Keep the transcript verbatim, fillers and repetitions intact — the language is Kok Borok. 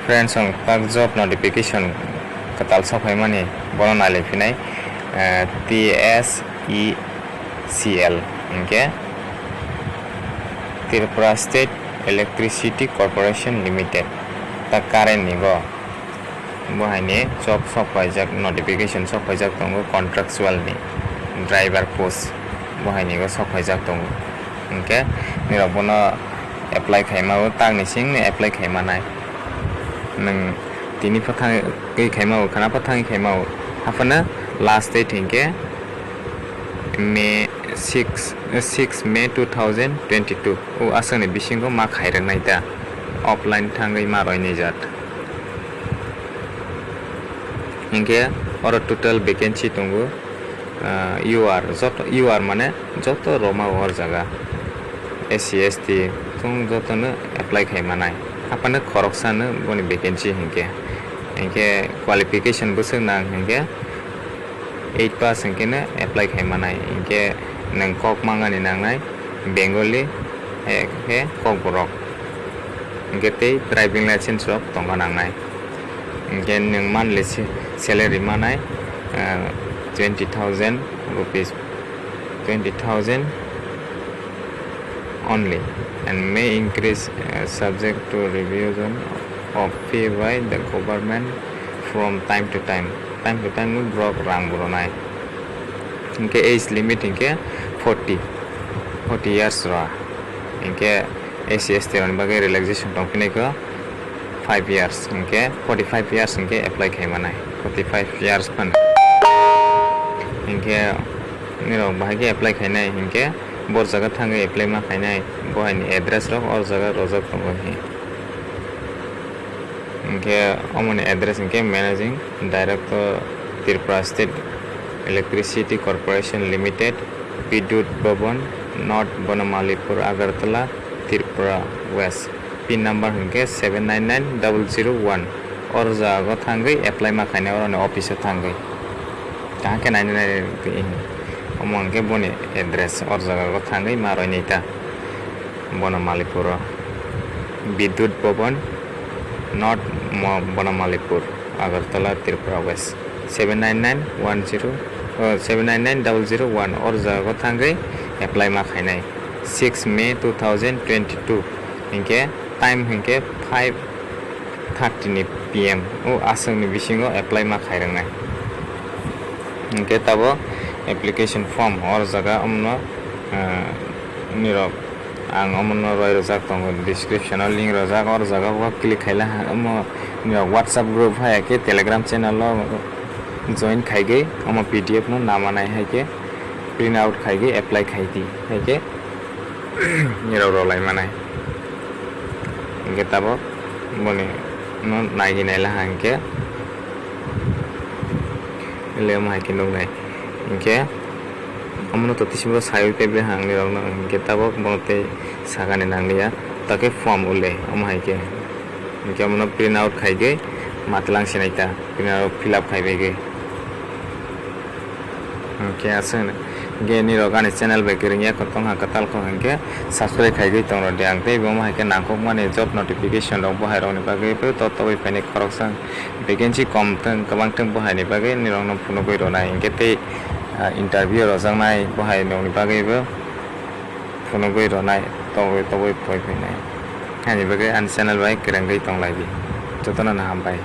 Friends, ang tak job notification kwtal sokphaimani, bono nailai phinai, eh, T S E C L, hinkhe Tripura State Electricity Corporation Limited, ta current ni bo, bo haini job sokphaijak, notification sokphaijak tongo, contractual ni driver post, bo haini bo sokphaijak tongo. Hinkhe nirok bono apply khaima o, tangni sing ni apply khaimanai. Nwng tini phathangwi khaima o, khana phathangwi khaima o, haphano last date hinkhe May six, six May two thousand twenty-two. O aswkni bisingo ma khairoknai ta, offline thangwi ma roinai jat. Hinkhe oro total vacancy tongo, ah, U R, joto U R mane joto roma o hor jaga, S C, S T, chwng jotono apply khai manai. Haphano khoroksano boni vacancy hinkhe. Hinkhe qualification bwswk nang hinkhe eight pass hinkhe no apply khai manai. Hinkhe nwng kok mangani nangnai Bengali, eh, khe Kokborok. Hinkhe tei driving license rok tongna nangnai. Hinkhe nwng monthly sa-, salary manai, ah, twenty thousand rupees, twenty thousand only, and may increase, uh, subject to revision of pay by the government from time to time. Time to time borok rang bo rwnai. Hinkhe age limit hinkhe forty, forty years rw. Hinkhe S C S T rokni bagwi relaxation tongphinai kho five years, hinkhe forty five years hinkhe apply khai manai, forty five years phano. Hinkhe nirok bahai khe apply khainai hinkhe bo jaga thangwi apply ma khainai, bo haini address rok o jaga rojak tongo hi. Hinkhe omoni address hinkhe Managing Director, Tripura State Electricity Corporation Limited, Bidut Bhavan, North Bonamalipur, Agartala, Tripura West. Pin number hinkhe seven nine nine double zero one. Or jaga thangwi apply ma khainai oroni office o thangwi. Kaham khe nainai nai twi. Omo hinkhe boni address, or jaga o thangwi ma roinai ta. Bonamalipur o. Bidut Bhavan, North Mo-, Bonamalipur, Agartala, Tripura West. Seven nine nine one zero, oh, seven nine nine double zero one, or jaga o thangwi apply ma khainai. Six May two thousand twenty-two, hinkhe time hinkhe five thirty ni P M. O aswkni bisingo apply ma khairoknai. Hinkhe tabuk application form or jaga omno, ah, nirok ang omono roi rwjak tongo, description o link rwjak, or jaga o click khaila ha, omo nirok WhatsApp group hai khe Telegram channel o join khaigwi omo P D F no namanai hai khe print out khaigwi apply khaidi hai khe nirok rw lai manai. Hinkhe tabuk boni no naigwi naila ha hinkhe le omo hai khe nuknai. Hinkhe omono to tei simi sawi tei ble ha ang nirok no hinkhe tabuk bono tei sakani nangliya. Takhe form ule omo hai khe hinkhe omono print out khaigwi matwlang sinai ta, print out fill up khaibaigwi. Hinkhe aswk hino. Hinkhe nirok ani channel bai kwrwngya kho tongkha kwtal kho hinkhe subscribe khaigwi tongrodi. Ang tei bo hai khe nangkukmani job notification rok bo hai rokni bagwi bo to tobwi phaini khoroksa vacancy kom thwng kwbang thwng bo haini bagwi nirokno phunugwi rwnai hinkhe tei, ah, interview rwjaknai bo hai rokni bagwi bo phunugwi rwnai tobwi tobwi phai phainai. Haini bagwi ani channel bai kwrwngwi tonglaidi. Jotono no hambai.